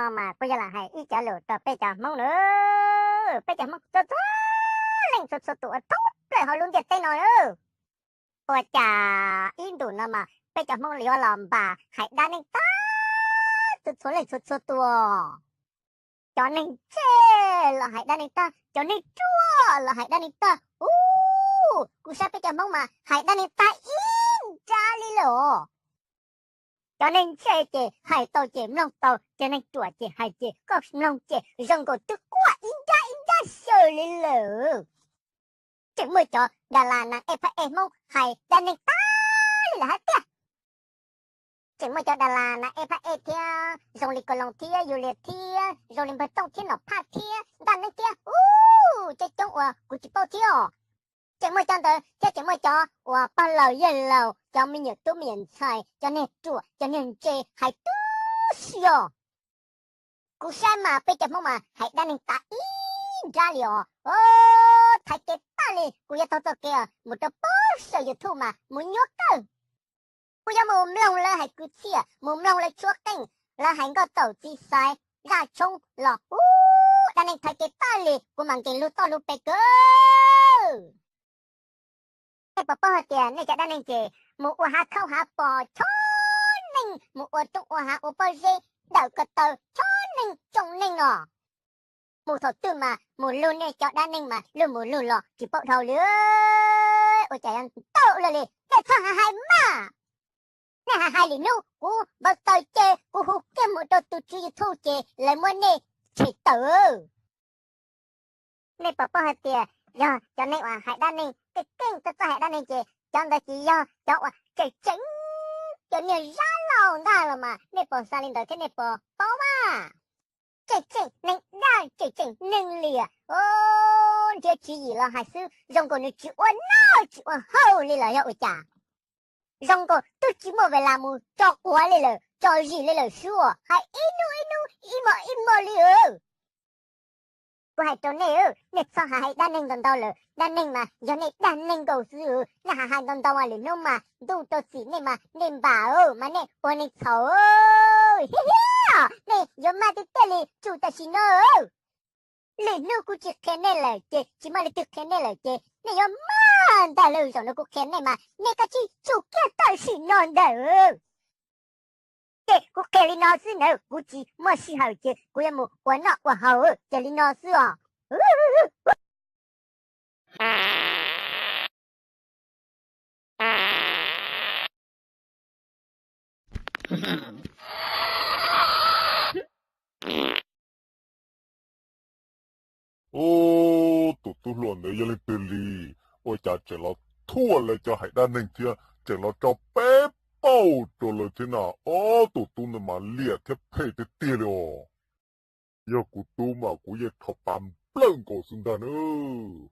No mas kuj yog lam hais ib cov lus rau peb cov Hmoob na, peb cov Hmoob txhua txhua leej txhua txhua tus uas thoob plaws hauv lub ntiaj teb no na. Ua cas ib ntus no mas peb cov Hmoob yuav los npas hais dab neeg tag txhua txhua leej txhua txhua tus. Cov neeg ntse los hais dab neeg tag, cov neeg ruam los hais dab neeg tag. Ub, kuv saib peb cov Hmoob mas hais dab neeg tag ib nrab li lawm os. Cov neeg ntse ces hais tau ces mloog tau, cov neeg ruam ces hais ces koj mloog ces zoo nkaus twb quaj ib nrab ib nrab xyaw li lawm. Tseem muaj cov das las nas ej phab ej Hmoob hais dab neeg tag li lawm hab tiag. Tseem muaj cov das las nas ej phab ej thiab zoo li Kaloos thiab Yulias thiab zoo li npawg Tooj thiab Nom Phaj thiab Ntaj Neeb thiab, ub, coob coob uas kuv tsis paub thiab os. Tseem muaj cov ntawd thiab tseem muaj cov uas pog laus yawg laus, cov me nyuam tub me nyuam ntxhais, cov niag ruam cov niag ntse hais tub si os. Kuv saib mas peb cov Hmoob mas hais dab neeg tag ib nrab li os. Thaiv kev tag li, kuv yuav taug txoj kev mus rau pem saum YouTube mas mus nyuaj kawg. Kuv yuav mus mloog lawv hais kwv txhiaj, mus mloog lawv tshuab qeej, lawv hais nkauj txaum txiv xaiv zaj tshoob los ub, dab neeg thaiv kev tag li, kuv mam nkees lug toj lug pes kawg. Nej puas paub hais tias nej cov dab neeg ces mus ua hav khaub hav pos chob neeg, mus ua roob ua hav ua pob zeb dawm ko taw chob neeg tsoo neeg no. Mus thaum twg mas mus lug nej cov dab neeg mas lug mus lug los tsis paub dhau li. Ua cas yuav ntau lawm li, nej txhob hais hais mas. Nej hais hais lwm hnub kuv npau taws ces kuv hu kiag mus rau tus tswv YouTube ces lawv muab nej tshem tawm. Nej puas paub hais tias yog cov neeg uas hais dab neeg keej keej txawj txawj hais dab neeg ces cov ntawd ces yog cov uas tseem tseem, cov niag zab laus ntag los mas nej puas xav li ntawd thiab nej puas paub mas. Tseem tseem neeg daj tseem tseem neeg liam, nrhiav tswv yim los hais xwb zoo nkaus nws tsis ua noj tsis ua haus li los yog ua cas. Zoo nkaus twb tsis muaj ves las mus tso quav li lawm tso zis li lawm xwb, hais ib hnub ib hnub ib hmo ib hmo li. Kuv hais rau nej, nej txhob hais hais dab neeg ntau ntau lawm, dab neeg mas yog nej dag neeg nkaus xwb. Nej hais hais ntau ntau mas lwm hnub mas ntuj rau txim nej mas nej npam mas nej ua neeg txhaum. Hiab hiab, nej yuav mag tiag tiag li tsum tam sim no. Lwm hnub kuv tsis qhia nej lawm ces tsis muaj leej twg qhia nej lawm ces nej yuav mag ntag lauj. Zaum no kuv qhia nej mas nej kav tsij tsum kiag tam sim no ntag. Ces kuv qhia li no xwb nawb, kuv tsis muaj sij hawm ces kuv yuav mus ua noj ua haus ces li no xwb os. Ub, tus tub hluas ntawd yog leej twg li? Ua cas tseem los thuam lawv cov hais dab neeg thiab tseem los tso peb pauj rau lawv thiab na? Ob tug tub ntawd mas liam thiab phem tiag tiag li os. Yog kuv tub mas kuv yeej rho pa nplawm nkaus xwb ntag nawb.